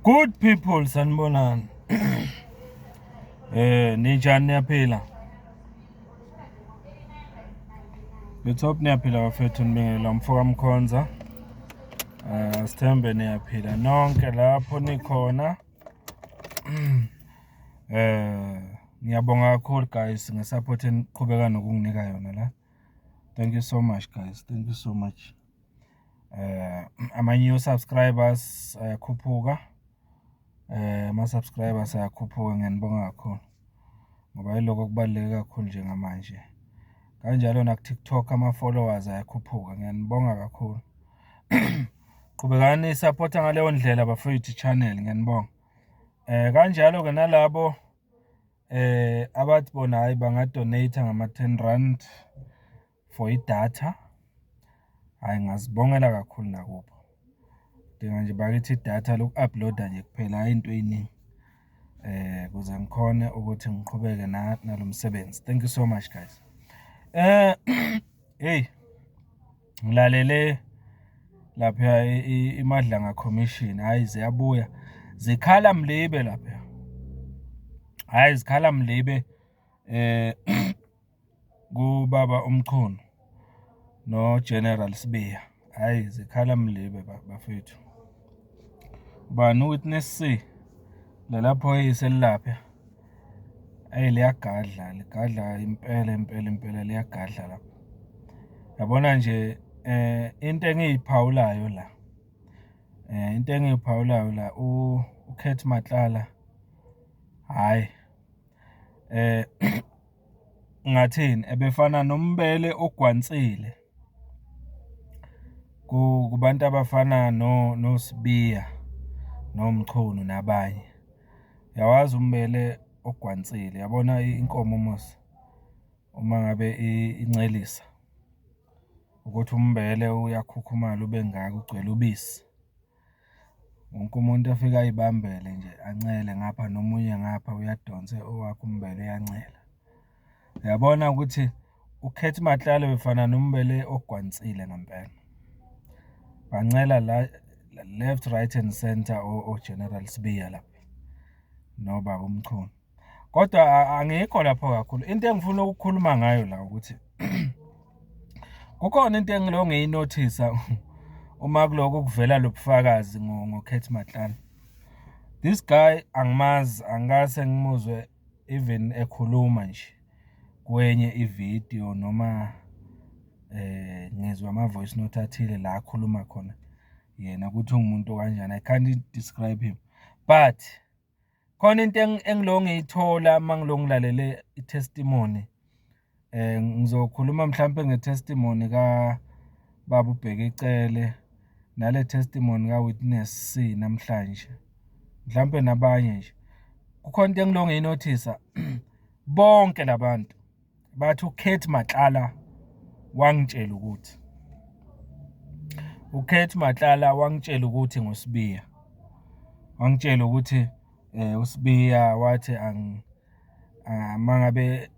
Good people, sanibonani. Ninjani, niyaphila? Ngithop niyaphila bafethu, nibingelela mfoka Mkhonza. Sithembe niyaphila nonke lapho nikhona. Ngiyabonga kakhulu guys nge-support eniqhubeka nokunginika yona la. Thank you so much guys, thank you so much. Ama-new subscribers ayakhuphuka, ama-subscribers ayakhuphuka, ngiyanibonga kakhulu ngoba yiloko okubaluleke kakhulu njengamanje. Kanjalo naku-TikTok ama-followers ayakhuphuka, ngiyanibonga kakhulu. Qhubekani niyisaphotha ngaleyo ndlela bafowethu i-channel, ngiyanibonga. Kanjalo-ke nalabo abathi bona hhayi banga-donate-a ngama-ten rand for idatha, hhayi ngingazibongela kakhulu nakubo. Ngidinga nje bakithi idatha loku-upload-a nje kuphela, hhayi into ey'ningi ukuze ngikhone ukuthi ngiqhubeke nalo msebenzi. Thank you so much guys. Hheyi, ngilalele laphaya iMadlanga Commission, hhayi ziyabuya, zikhala mlibe laphaya. Hhayi zikhala mlibe kubaba uMchunu no-General Sibiya. Hhayi zikhala mlibe bafethu. Ubani u-witness C, lela phoyisa elilapha, eyi liyagadla, ligadla impela impela impela liyagadla lapha. Yabona nje into engiyiphawulayo la, into engiyiphawulayo la, uCat Matlala, hhayi ngingathini, ebefana nombele ogwansile kubantu abafana noSibiya, noMchunu nabanye. Uyawazi umbele ogwansile, uyabona inkomo mos uma ngabe incelisa, ukuthi umbele uyakhukhumala ube ngaka ugcwele ubisi. Wonke umuntu afike ay'bambele nje ancele ngapha nomunye ngapha uyadonsa owakhe umbele uyancela. Uyabona ukuthi uCat Matlala ubefana nombele ogwansile ngempela. Bancela la left, right and centre o-General Sibiya lapha nobaba uMchunu. Kodwa angikho lapho kakhulu. Into engifuna ukukhuluma ngayo la ukuthi kukhona into engilokhu ngiyinothisa uma kulokhu kuvela lo bufakazi ngoCat Matlala. This guy angimazi, angikaze ngimuzwe even ekhuluma nje kwenye ividiyo noma ngizwa ama-voice note athile la akhuluma khona yena ukuthi ungumuntu okanjani. I can't describe him, but khona into engilokhu ngiyithola uma ngilokhu ngilalele i-testimony. Ngizokhuluma mhlampe nge-testimony kababa uBheki Cele nale testimony ka-witness C namhlanje, mhlampe nabanye nje. Kukhona into engilokhu ngiyinothisa, bonke la bantu bathi uCat Matlala wangitshela ukuthi, uCat Matlala wangitshela ukuthi ngoSibiya, wangitshela ukuthi uSibiya wathi uma ngabe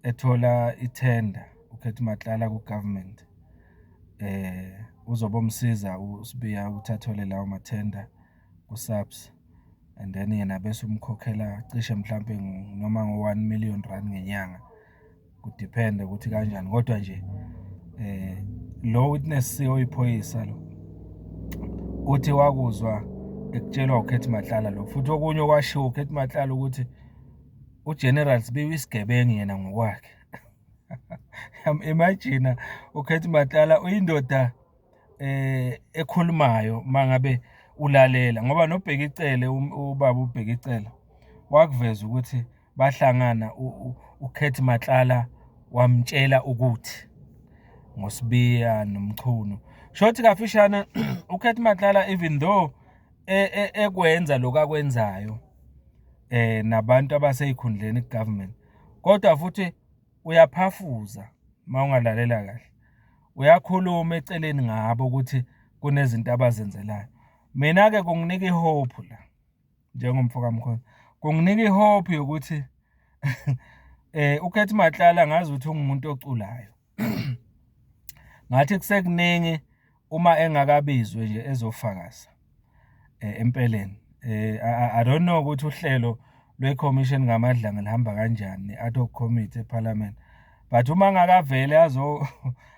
ethola ithenda uCat Matlala ku-government, uzobe omsiza uSibiya ukuthi athole lawo mathenda ku-SAPS and then yena bese umkhokhela cishe mhlampe noma ngo-one million rand ngenyanga, kudiphende ukuthi kanjani. Kodwa nje lo witness C oyiphoyisa lo, uthi wakuzwa ekutshelwa uCat Matlala lokho. Futhi okunye okwashiwo uCat Matlala ukuthi uGeneral Sibiya uyisigebengu yena ngokwakhe. Imagine uCat Matlala uyindoda ekhulumayo uma ngabe ulalela, ngoba noBheki Cele, ubaba uBheki Cele wakuveza ukuthi bahlangana uCat Matlala wamtshela ukuthi ngoSibiya noMchunu. Shothi kafishane uCat Matlala even though ekwenza lokhu akwenzayo nabantu abasey'khundleni ku-government, kodwa futhi uyaphafuza uma ungalalela kahle. Uyakhuluma eceleni ngabo ukuthi kunezinto abazenzelayo. Mina-ke kunginika i-hope la njengomfo kaMkhonza, kunginika i-hope yokuthi uCat Matlala ngazi ukuthi ungumuntu oculayo. Ngathi kusekuningi uma engakabizwe nje ezofakaza. Empeleni I don't know ukuthi uhlelo lwekhomishini kaMadlanga lihamba kanjani, ne-ad hoc committee ephalamende, but uma ngabe avele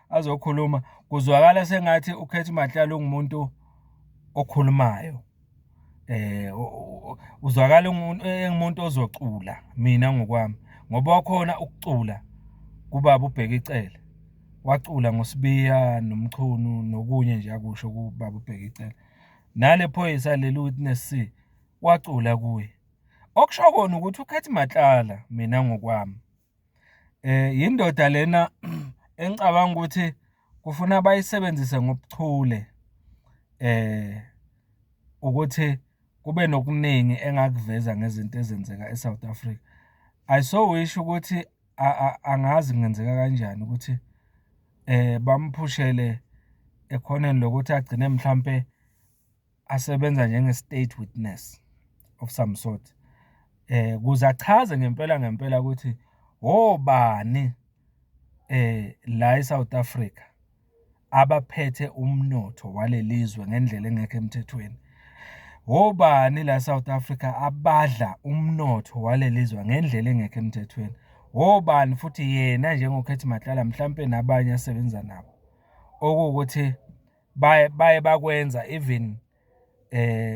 azokhuluma, kuzwakala sengathi uCat Matlala ungumuntu okhulumayo. Uzwakala engumuntu ozocula, mina ngokwami, ngoba wakhona ukucula kubaba uBheki Cele, wacula ngoSibiya noMchunu, nokunye nje akusho kubaba uBheki Cele. Nale phoyisa leli u-witness C, wacula kuye. Okusho kona ukuthi uCat Matlala, mina ngokwami, yindoda lena engicabanga ukuthi kufuna bayisebenzise ngobuchule ukuthi kube nokuningi engakuveza ngezinto ezenzeka e-South Africa. I so wish ukuthi angazi kungenzeka kanjani ukuthi bamphushele ekhoneni lokuthi agcine mhlampe asebenza njenge-state witness of some sort, ukuze achaze ngempela ngempela ukuthi obani la e-South Africa abaphethe umnotho waleli zwe ngendlela engekho emthethweni. Obani la e-South Africa abadla umnotho waleli zwe ngendlela engekho emthethweni. Obani futhi yena njengo-Cat Matlala mhlampe nabanye asebenza nabo, okuwukuthi baye baye bakwenza even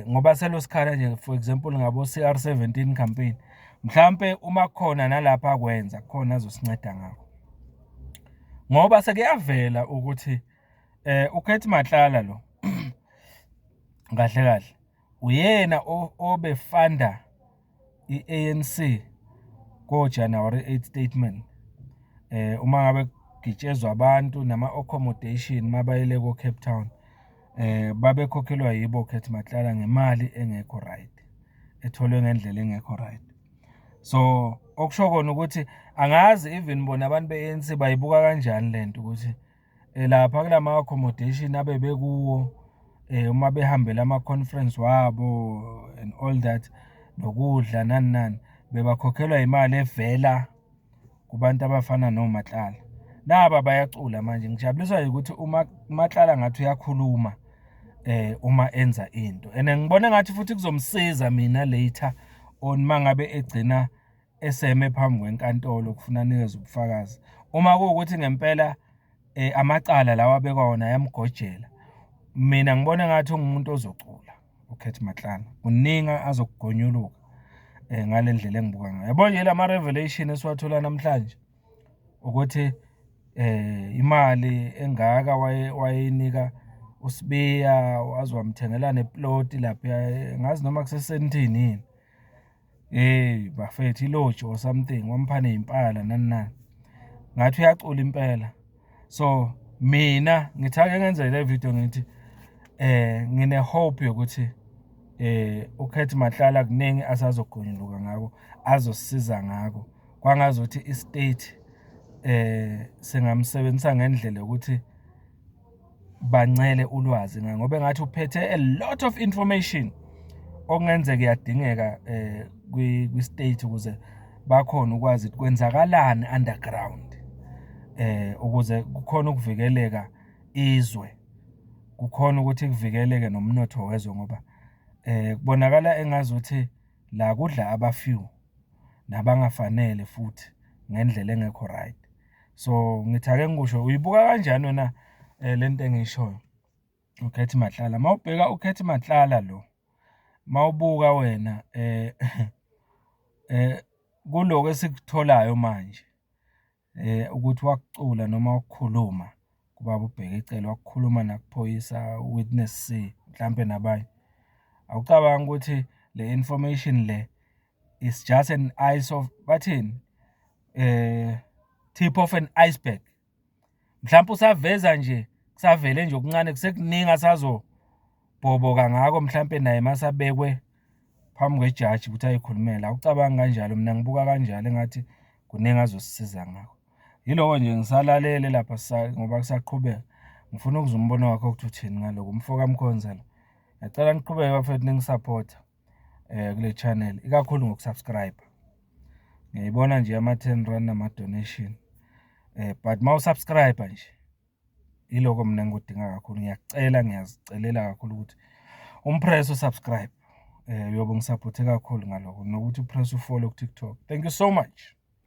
ngoba selokhu sikhala nje, for example, ngabo-C_R 17 campaign, mhlampe uma kukhona nalapho akwenza kukhona azosinceda ngakho. Ngoba sekuyavela ukuthi uCat Matlala lo kahle kahle uyena obe-fund-a i-A_N_C ko-January 8 statement, uma ngabe kugitshezwa abantu nama-accommodation mabayele ko-Cape Town, babekhokhelwa yibo o-Cat Matlala ngemali engekho right, etholwe ngendlela engekho right. So, okusho kona ukuthi angazi even bona abantu be-A_N_C bayibuka kanjani lento ukuthi lapha kulama accommodation abebekuwo uma behambela ama-conference wabo and all that, nokudla nani nani, bebakhokhelwa imali evela kubantu abafana noMatlala. Naba bayacula manje, ngijabuliswa ukuthi uMatlala ngathi uyakhuluma uma enza into and ngibona engathi futhi kuzomsiza mina later on uma ngabe egcina eseme phambi kwenkantolo kufuna anikeze ubufakazi. Uma kuwukuthi ngempela amacala lawa abekwa wona ayamgojela, mina ngibona engathi ungumuntu ozocula uCat Matlala. Kuningi azokugonyuluka ngale ndlela engibuka ngayo. Yabo nje lama-revelation esiwathola namhlanje ukuthi imali engaka wayeyinika uSibiya, waze wamthengela neploti laphaya, angazi noma kuseSandton yini. Hheyi bafethu, i-lodge or something, wampha ney'mpala nani nani. Ngathi uyacula impela. So, mina ngithi ake ngenze le video ngithi ngine-hope yokuthi uCat Matlala kuningi asazogonyuluka ngako, azosisiza ngako. Kwangazuthi i-state singamsebenzisa ngendlela yokuthi bancele ulwazi ngaye, ngoba engathi uphethe a lot of information okungenzeka iyadingeka kwi-state ukuze bakhone ukwazi ukuthi kwenzakalani underground, ukuze kukhone ukuvikeleka izwe, kukhona ukuthi kuvikeleke nomnotho wezwe ngoba kubonakala engazuthi la kudla aba-few nabangafanele futhi ngendlela engekho right. So, ngithi ake ngikusho, uyibuka kanjani wena lento engiyishoyo, uCat Matlala? Uma ubheka uCat Matlala lo, uma ubuka wena kulokhu esikutholayo manje ukuthi wakucula noma wakukhuluma kubaba uBheki Cele, wakukhuluma nakuphoyisa u-witness C, mhlampe nabanye. Awucabangi ukuthi le information le is just an ice of, bathini, tip of an iceberg? Mhlampe usaveza nje, kusavele nje okuncane, kusekuningi asazobhoboka ngako mhlampe naye masabekwe phambi kwejaji ukuthi ayikhulumele. Awucabangi kanjalo? Mina ngibuka kanjalo, engathi kuningi azosisiza ngakho. Yiloko nje ngisalalele lapha ngoba kusaqhubeka. Ngifuna ukuzwa umbono wakho ukuthi uthini ngalokho. Umfo kaMkhonza lo. Ngiyacela niqhubeke bafethu ningi-support-a kule channel, ikakhulu ngoku-subscribe. Ngiyayibona nje ama-R10 nama-donation, but uma u-subscribe nje, yiloko mina engikudinga kakhulu. Ngiyakucela, ngiyazicelela kakhulu ukuthi Um-press u-subscribe, uyobe ungi-support-e kakhulu ngalokho, nokuthi u-press u-follow ku-TikTok. Thank you so much.